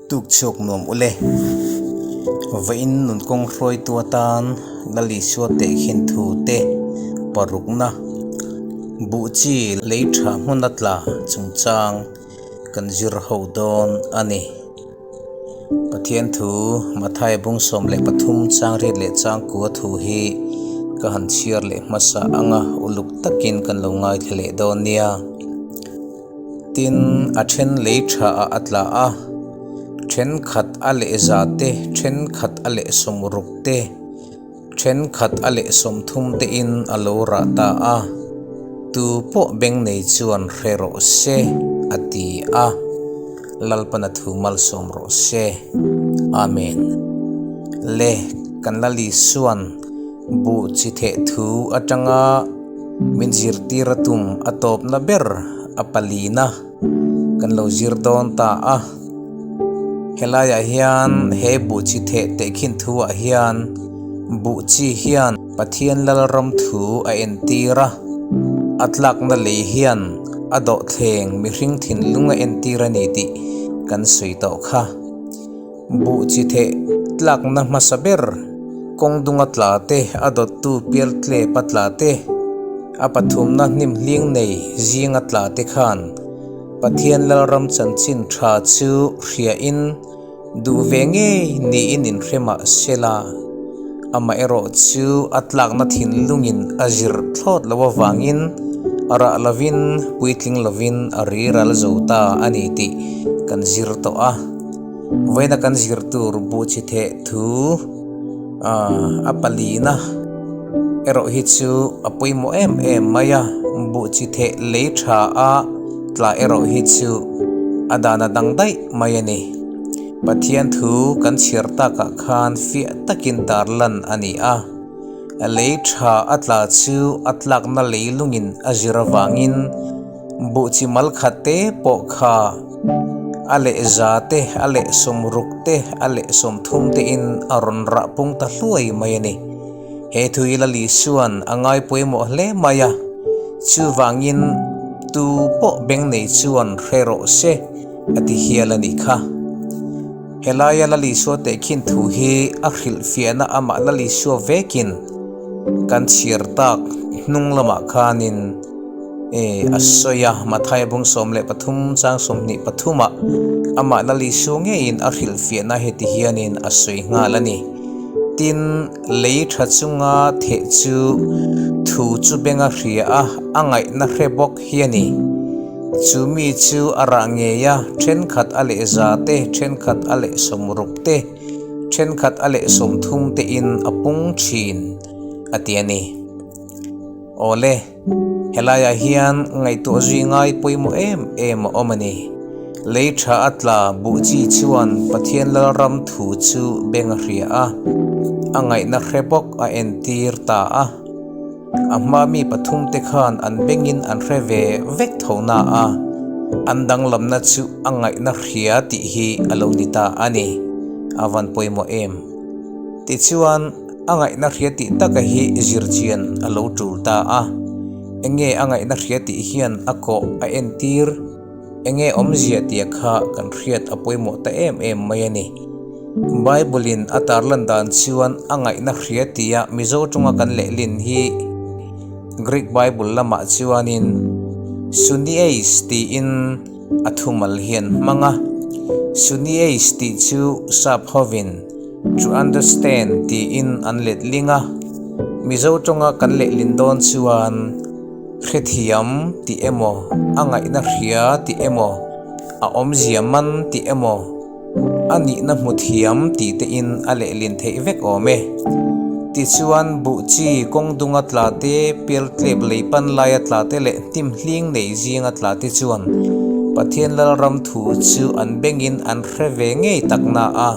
Tuk chhuak nuam ule. Vawiin nunkawng hruaitu atan Lal Isua tehkhin thu te parukna buh chi lei tha hmun a tla chungchang kan zir ho dawn a ni. Pathian thu Matthai 13 chang riat leh chang kua thu hi ka han chhiar leh hmasa anga uluk takin kan lo ngaithla leh dawn nia. Tin, a then lei tha ah a tla a, thenkhat a leh za te, thenkhat a leh 60 te, thenkhat a leh 30 te in a lo rah ta a, tu pawh beng nei chuan hre rawh se, a ti a. Lalpana thu malsawm rawh se. Amen. Le, kan Lal Isuan buh chi theh thu atanga Min zirtir a tum a tawpna ber a palina kan lo zir dawn ta a. Helaiah hian he buh chi theh teh khin thu ah hian buh chi hian Pathian Lalram thu a entir a, a tlakna lei hian a dawhthleng mihring thinlung a entir a ni tih kan sawi tawh kha. Buh chi theh tlakna hmasa ber, kawng dunga tla te, a dawttu pial tlepa tla te, a pathumna hnim hling nei zinga tla te khan Pathian Lalram chanchin tha chu hriain duh ve ngei niin inhre mah sela, amaherawh chu a tlakna thinlungin a zir thlawt loh avangin rah lovin puitling lovin a riral zo ta a ni tih kan zir tawh a. Vawiina kan zir tur buh chi theh thu a palina erawh hi chu a pawimawh em em mai a, buh chi theh lei tha a tla erawh hi chu a dan a dang daih mai a ni. Pathian thu kan chhiar takah khan fiah takin tarlan a ni a, lei tha a tla chu a tlakna leilungin a zir avangin buh chi mal khat te pawh kha a leh za te, a leh 60 te, a leh 30 te in a rawn rah pung ta hluai mai a ni. He thu hi Lal Isuan a ngai pawimawh hle mai a, chuvangin tu pawh beng nei chuan hre rawh se a ti hial a nih kha. Helaia Lal Isua tehkhin thu hi a hrilhfiahna amah Lal Isua vekin kan chhiar tak hnung lamah khanin, E, a sawi a, Matthai bung 13 chang 23 ah amah Lal Isu ngeiin a hrilhfiahna heti hianin a sawi nghal a ni. Tin, lei tha chunga theh chu thu chu benga hria a, a ngaihna hre bawk hi a ni. Chu mi chu a rah ngei a, thenkhat a leh za te, thenkhat a leh 60 te, thenkhat a leh 30 te in a pung thin, a ti a ni. Awle, helaiah hian ngaihtuah zui ngai pawimawh em em a awm a ni. Lei tha a tla buh chi chuan Pathian Lalram thu chu beng a hria a, a ngaihna hre bawk a entir ta a. A hma mi pathum te khan an bengin an hre ve vek tho na a, an danglamna chu a ngaihna hria tih hi a lo ni ta a ni. A van pawimawh em. Tichuan. A ngaihna hria tih taka hi zirchian a lo tul ta a. Enge a ngaihna hria tih hian a kawh a entir? Enge awmzia tia kha kan hriat a pawimawh ta em em mai a ni. Bible-in a tarlan dan chuan a ngaihna hria tia Mizo tawnga kan lehlin hi Greek Bible lamah chuanin Sunieis tiin a thumal hian hmang a. Sunieis tih chu sap hovin To understand tiin an letling a, Mizo tawnga kan lehlin dawn chuan hrethiam tih emaw, a ngaihna hria tih emaw, a awmzia man tih emaw, a nihna hmu thiam tih te in a lehlin theih vek awm e. Tichuan buh chi kawng dunga tla te, pial tlep lei pan laia tla te leh hnim hling nei zinga tla te chuan Pathian Lalram thu chu an bengin an hre ve ngei takna a.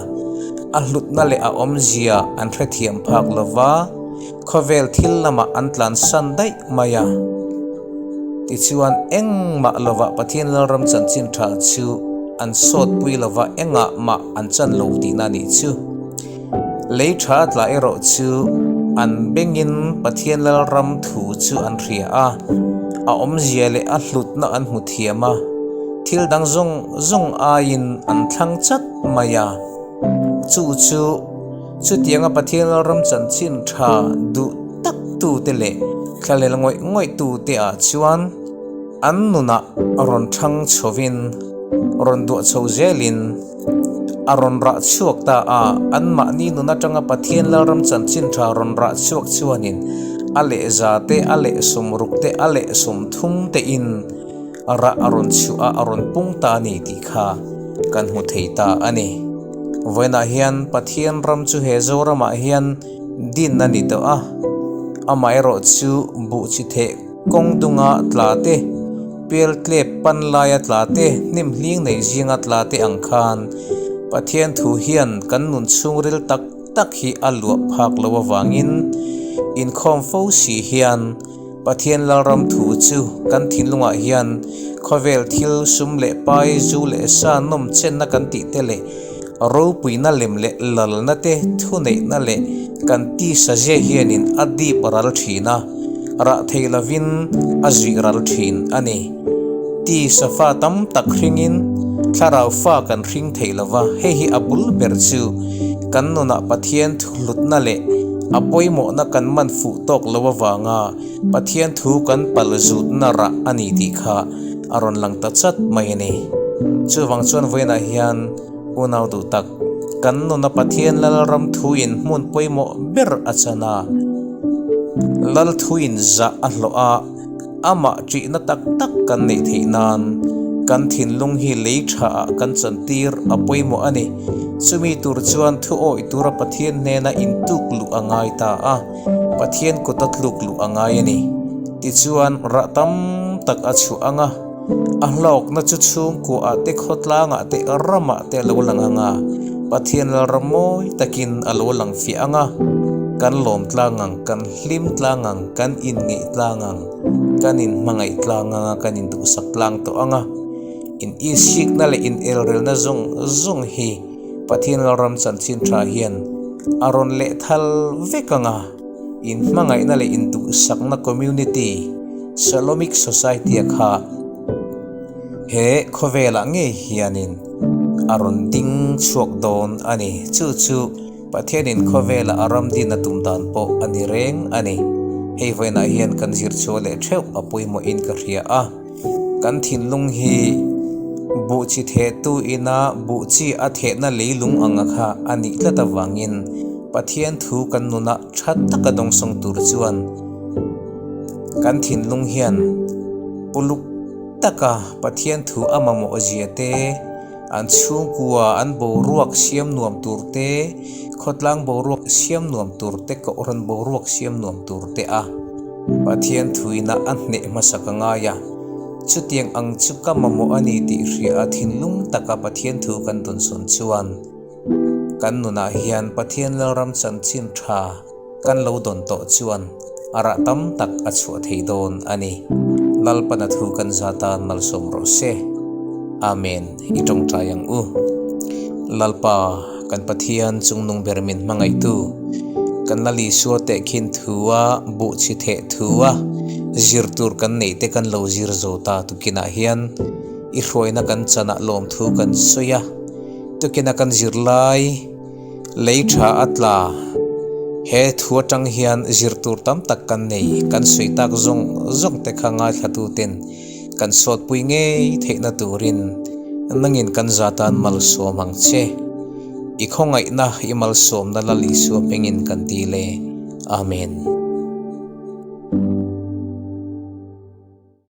A hlutna leh a awmzia an hrethiam phak lo va, khawvel thil lamah an tlansan daih mai a. Tichuan, engmah lovah Pathian Lalram chanchin tha chu an sawtpui lo va, engah mah an chan lo tihna a nih chu. Lei tha tla erawh chu an bengin Pathian Lalram thu chu an hria a, a awmzia leh a hlutna an hmu thiam a. thil dang zawng zawng aiin an thlang chat mai a. Chu chu chutianga Pathian Lalram chanchin tha duh tak tute leh thlalel ngawih ngawih tute ah chuan an nunah rawn thang chhovin rawn duah chho zelin a rawn rah chhuak ta a. Anmahni nun atanga Pathian Lalram chanchin tha rawn rah chhuak chuanin a leh za te, a leh sawmruk te, a leh sawmthum tein rah a rawn chhuah a, a rawn pung ta a ni tih kha kan hmu thei ta a ni. Vawiinah hian Pathian ram chu he Zoramah hian din a ni tawh a, amaherawhchu buh chi theh kawng dunga tla te, pial tlep pan laia tla te, hnim hling nei zinga tla te ang khan Pathian thu hian kan nun chhungril tak tak hi a luah phak lo avangin inkhawm fo si hian Pathian Lalram thu chu kan thinlungah hian khawvel thil sum leh pai, zu leh sa nawm chenna kan tih te leh ropuina lem leh lalna te thuneihna leh kan tisa zia hianin a dip ral thin a, rah thei lovin a zuih ral thin a ni. Tisa fa tam tak hringin thlarau fa kan hring thei lova, hei hi a bul ber chu kan nunah Pathian thu hlutna leh a pawimawhna kan man fuh tawk lo avanga Pathian thu kan pal zutna rah a ni tih kha a rawn lang ta chat mai a ni. Chuvang chuan vawiinah hian unau duh tak, kan nuna Pathian Lalram thuin hmun pawimawh ber a chan a, Lal thuin zah a hlawh a, Amah ṭihna tak tak kan neih theih nan kan thinlung hi lei ṭhaah kan chantir a pawimawh a ni. Chumi tur chuan thu awih tura Pathian hnena intuk luh a ngai ta a, Pathian kuta tluk luh a ngai a ni. Tichuan, rah tam tak a chhuah ang a, a hlawkna chu chhungkuaah te, khawtlangah te, ramah te a lo lang ang a, Pathian lalram mawi takin a lo lang fiah ang a, kan lawm tlang ang, kan. Hlim tlang ang, kan inngeih tlang ang, kan inhmangaih tlang ang a, kan induhsak tlang tawh ang a. In isikna leh inelrelna zawng zawng hi Pathian Lalram chanchin tha hian a rawn lehthal vek ang a. Inhmangaihna leh induhsakna community, Shalomic Society-a kha he khawvelah ngei hianin a rawn ding chhuak dawn a ni. Chu chu. Pathianin khawvela a ram din a tum dan pawh a ni reng a ni. Hei vawiinah hian kan zir chhuah leh theuh a pawimawhin ka hria a. Kan thinlung hi buh chi thehtu ina buh chi a thehna leilung anga kha a nih tlat avangin Pathian thu kan nunah tha taka dawngsawng tur chuan kan thinlung hian uluk taka Pathian thu a mamawh zia te, An chhungkua an boruak siam nuam tur te, khawtlang boruak siam nuam tur te, kohhran boruak siam nuam tur te a Pathian thuina a hneh hmasa ka ngai a. Chutiang ang chu ka mamawh a ni tih hria a thinlung taka Pathian thu kan dawnsawn chuan kan nunah hian Pathian Lalram chanchin tha Kan lo dawn tawh chuan a rah tam tak a chhuah thei dawn a ni. Lalpana thu kan za tan malsawm rawh se. Amen. I tawngtai ang u. Lalpa, kan Pathian chungnung ber min hmangaihtu, kan Lal Isua tehkhin thu a, buh chhi theh thu a, zir tur kan neih te kan lo zir zo ta tukinah hian i hruaina kan chanah lawmthu kan sawi a, tukina kan zirlai, Lei tha a tla. He thu atang hian zir tur tam tak kan nei. Kan sawi tak zawng zawng te kha ngaithlatu ten kan sawtpui ngei theihna turin nangin kan za tan malsawm ang che. I khawngaihna i malsawmna Lal Isua hmingin kan ti le. Amen.